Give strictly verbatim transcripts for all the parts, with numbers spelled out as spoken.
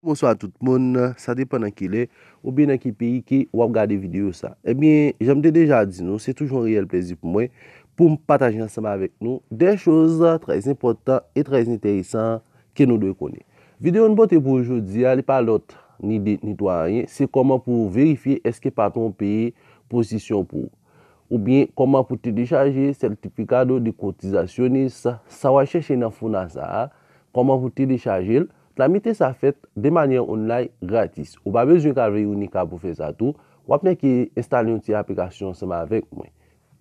Bonswa tout moun, sa depann nan ki lè oubyen nan ki peyi ke w ap gade videyo sa. Ebyen, jan m te deja di nou, se toujou yon reyèl plezi pou mwen pou m pataje ansanm avèk nou de choz trè enpòtan e trè enteresan ke nou dwe konnen. Videyo n pote pou ou jodi a, li pa lòt ni de ni twa anyen, se kòman pou w verifye èske patwon w peye pozisyon pou ou, oubyen kòman pou telechaje certificado de cotizaciones, sa w al chèche nan FONASA a, kòman pou telechaje l. Tramite sa fèt de manyè online gratis. Ou pa bezwen Clave Única pou fè sa tou. W ap nèk enstale yon ti aplikasyon ansanm avèk mwen.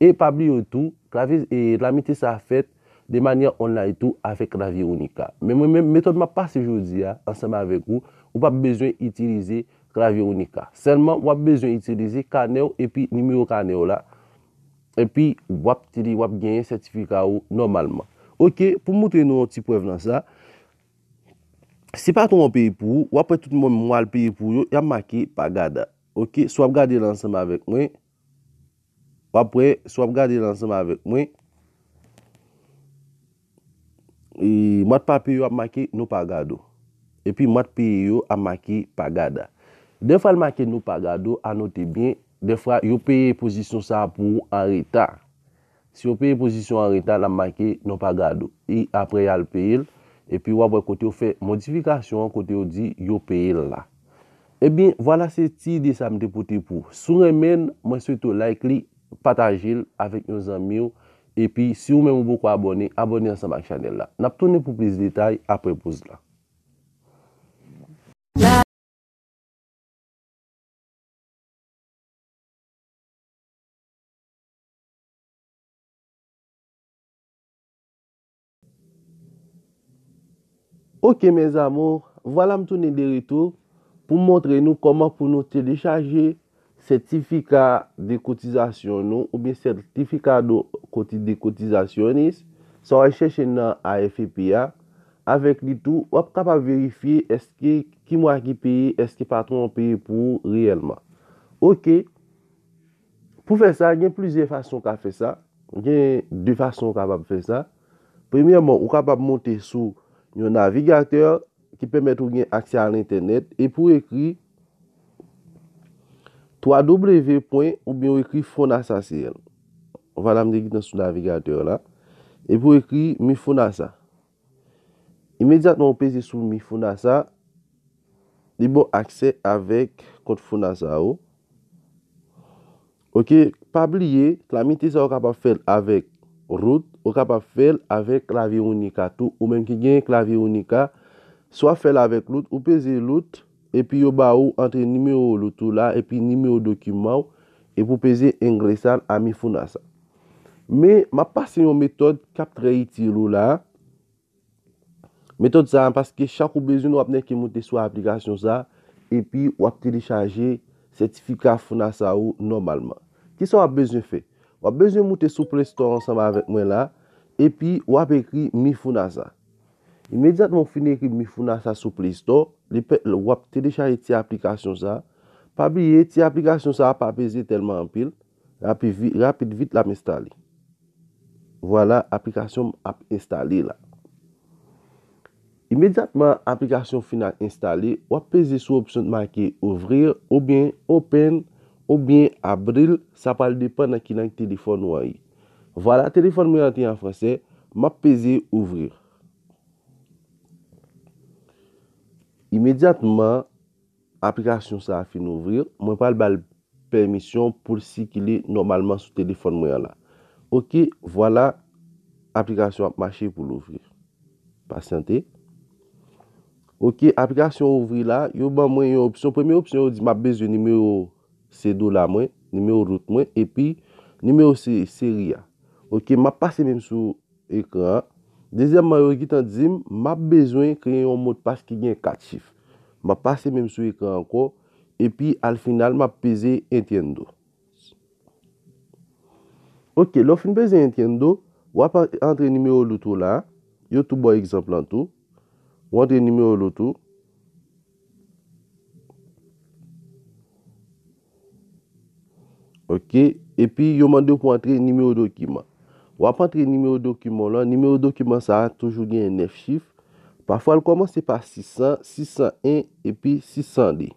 E pa bliye tou, klavye, e tramite sa fèt de manyè online tou avèk Clave Única. Men mwen menm, metòd m ap pase jodi a ansanm avèk ou, ou p ap bezwen itilize Clave Única. Sèlman, w ap bezwen itilize kanè w epi nimewo kanè w la. Epi, w ap tire, w ap genyen sètifika ou nòmalman. Oke, pou m moutre nou yon ti prèv nan sa, si patwon an peye pou ou, w ap wè tout moun mwen al peye pou yo, y ap make pagada. Oke, si w ap gade l ansanm avèk mwen, w ap wè, si w ap gade l ansanm avèk mwen, e, mwa pa peye yo ap make no pagado. Epi mwa peye yo ap make pagada. Dèfwa l make no pagado, a note byen, dèfwa yo peye pozisyon sa a pou ou an reta. Si yo peye pozisyon an reta, l ap make no pagado. E apre y al peye l, epi w ap wè kote yo fè modifikasyon an, kote yo di yo peye l la. Ebyen, vwala se ti ide sa m te pote pou ou. Si w renmen l, mwen swete w like li, pataje l avèk yon zanmi w. Epi, si ou menm ou poko abòne, abòne ansanm ak chanèl la. N ap tounen pou plis detay apre poz la. Ok, mes amours, vwala m tounen de retou pou m montre nou kòman pou nou telechaje certificado de cotización nou oubyen certificado coti-, de cotizaciones, sa w al chèche nan A F P a. Avèk li tou, w ap kapab verifye èske ki mwa ki peye, èske patwon an peye pou ou reyèlman. Ok, pou fè sa, gen plizyè fason w ka fè sa. Gen de fason w kapab fè sa. Premyèman, ou kapab monte sou yon navigatè ki pèmèt ou gen aksè a lentènèt, epi w ekri twa W pwen oubyen w ekri FONASA C L. Vwala, m te gentan sou navigatè la. Epi w ekri Mi FONASA. Imedyatman ou peze sou Mi FONASA, li ba w aksè avèk kont FONASA ou. Ok, pa bliye, tramite sa ou kapab fè l avèk root, ou kapab fè l avèk Clave Única tou, ou menm ki gen Clave Única, si w ap fè l avèk root, ou peze root, epi yo ba ou antre nimewo root ou la, epi nimewo dokiman w, epi ou peze ingresar a Mi FONASA. Men, m ap pase yon metòd k ap trè itil ou la, metòd sa a, paske chak ou bezwen, w ap nèk moute sou aplikasyon sa a, epi w ap telechaje sètifika FONASA ou nòmalman. Kisa w ap bezwen fè? W ap bezwen moute sou Play Store ansanm avèk mwen la, epi w ap ekri Mi FONASA. Imedyatman w fin ekri Mi FONASA sou Play Store, li pè-, w ap telechaje ti aplikasyon sa a. Pa bliye, ti aplikasyon sa a pa peze tèlman anpil. Rapid vi-, rapid vit l ap enstale. Vwala, aplikasyon m ap enstale la. Imedyatman aplikasyon fin al enstale, w ap peze sou opsyon k make ouvrir oubyen open oubyen abrir, sa pral depann nan ki lang telefòn ou an ye. Vwala, telefòn mwen an te an fransè, m ap peze ouvrir. Imedyatman aplikasyon sa a fin ouvrir, mwen pral ba l pèmisyon pou l sikile nòmalman sou telefòn mwen an la. Ok, vwala, aplikasyon ap mache pou l ouvri. Pasyante. Ok, aplikasyon ouvri la, yo ban mwen yon opsyon. Premye opsyon, yo di m ap bezwen nimewo sedola mwen, nimewo root mwen, epi nimewo se-, seri a. Ok, m ap pase menm sou ekran an. Dezyèmman, yo gentan di m, m ap bezwen kreye yon modpas ki gen kat chif. M ap pase menm sou ekran ankò, epi al final, m ap peze Entiendo. Ok, lè w fin peze Entiendo, w ap an-, antre nimewo root ou la. Yo tou ba w egzanp lan tou. W antre nimewo root ou. Ok, epi yo mande w pou antre nimewo dokiman. W ap antre nimewo dokiman w lan. Nimewo dokiman sa a toujou gen nèf chif. Pafwa, l kòmanse pa sis san, sis san en epi sis san de.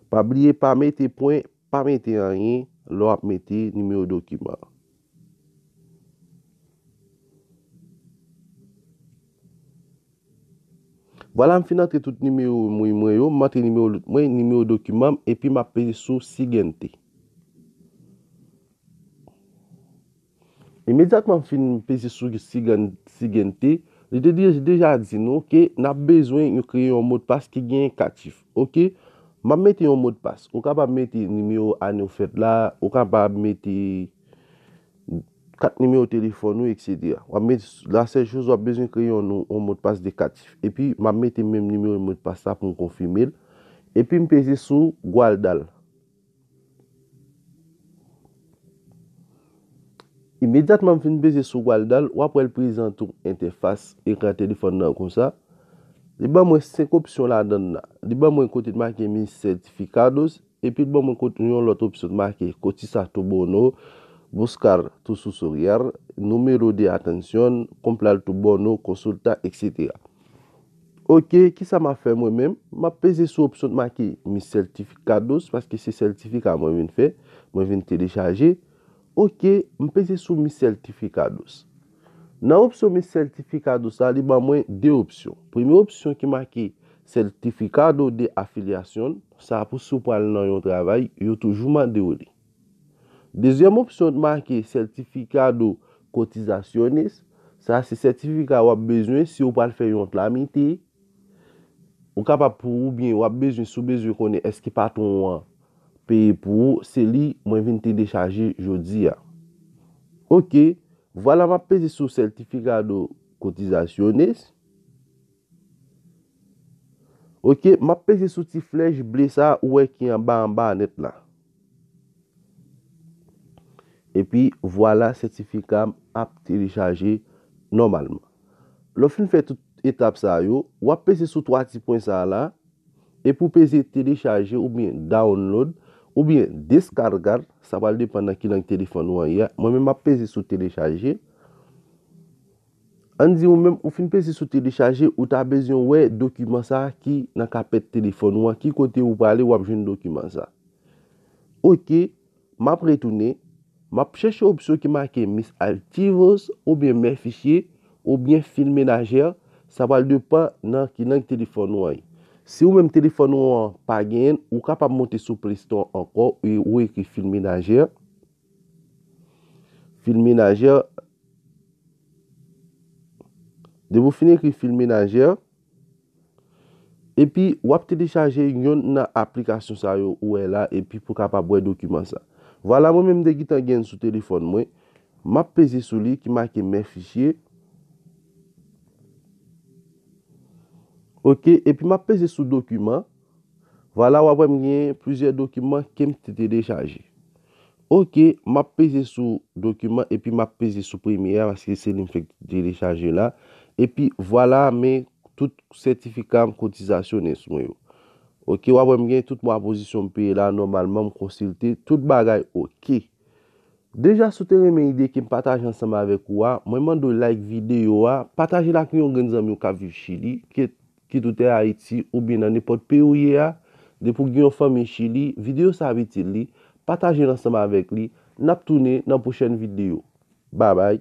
Pa bliye, pa mete pwen, pa mete anyen lè w ap mete nimewo dokiman an. Vwala, m fin antre tout nimewo mwen, mwen yo, m antre nimewo lout mwen, nimewo dokiman m, epi m ap peze sou Siguiente. Imedyatman m fin peze sou Sigan-, Siguiente, li te de-, deja di nou ke n ap bezwen yo kreye yon modpas ki gen kat chif. Oke, m ap mete yon modpas. Ou kapab mete nimewo ane w fèt la, ou kapab mete kat nimewo telefòn ou, etsetera. W ap mete, la sèl choz w ap bezwen kreye yon, yon modpas de kat chif. Epi, m ap mete menm nimewo modpas la pou m konfime l. Epi, m peze sou guardar. Imedyatman m fin peze sou guardar, w ap wè l prezante w entèfas ekran telefòn nan konsa. Li ban mwen senk opsyon ladan l la. Li ban mwen kote t make mis certificados, epi l ban mwen kote yon lòt opsyon t make cotizar tu bono, buscar tu sensorial, número de atención, comprar tu bono, consulta, etsetera. Oke, kisa m ap fè mwen menm? M ap peze sou opsyon t make mis certificados, paske se sètifika mwen vin fè, mwen vin telechaje. Oke, m peze sou mis certificados. Nan opsyon mis certificados la, li ban mwen de opsyon. Premye opsyon ki make certificado de afiliación, sa pou si w pral nan yon travay, yo toujou mande w li. Dezyèm opsyon t make certificado cotizaciones, sa se sètifika w ap bezwen si w pral fè yon tramite. Ou kapab pou oubyen w ap bezwen, si w bezwen konnen èske patwon an peye pou ou, se li mwen vin telechaje jodi a. Oke, vwala m ap peze sou certificado cotizaciones. Oke, m ap peze sou ti flèch ble sa ou wè ki anba anba nèt la. Epi vwala sètifika m ap telechaje nòmalman. Lè w fin fè tout etap sa yo, w ap peze sou twa ti pwen sa la, epi w peze telechaje oubyen download oubyen descargar, sa pral depann nan ki lang telefòn ou an ye a. Mwen menm m ap peze sou telechaje. Ann di ou menm ou fin peze sou telechaje, ou ta bezwen wè dokiman sa ki nan kapèt telefòn ou an, ki kote ou prale w ap jwenn dokiman sa. Oke, m ap retounen, m ap chèche opsyon ki make mis archivos oubyen mes fichiers oubyen fil menajè, sa pral depann nan ki lang telefòn ou an ye. Si ou menm telefòn ou an pa genyen l, ou kapab monte sou Play Store ankò e ou ekri fil menajè. Fil menajè. Depi w fin ekri fil menajè, epi w ap telechaje yonn nan aplikasyon sa yo ou wè la, epi pou w kapab wè dokiman sa. Vwala, mwen menm m te gentan gen l sou telefòn mwen. M ap peze sou li ki make mes fichiers. Oke, epi m ap peze sou dokiman. Vwala, w ap wè m gen plizyè dokiman ke m te telechaje. Oke, m ap peze sou dokiman epi m ap peze sou premye a paske se li m fèk telechaje la. Epi vwala, men tout sètifika m kotizasyonès mwen yo. Oke, w ap wè m gen tout mwa pozisyon m peye la, nòmalman m konsilte tout bagay oke. Deja, si w te renmen ide ke m pataje ansanm avèk ou a, mwen mande w like videyo a, pataje l ak yon grenn zanmi w k ap viv Chili, ke, kit ou te Ayiti oubyen nan nenpòt peyi w ye a. Depi w gen yon fanmi Chili, videyo sa ap itil li, pataje l ansanm avèk li. N ap tounen nan pwochèn videyo. Babay.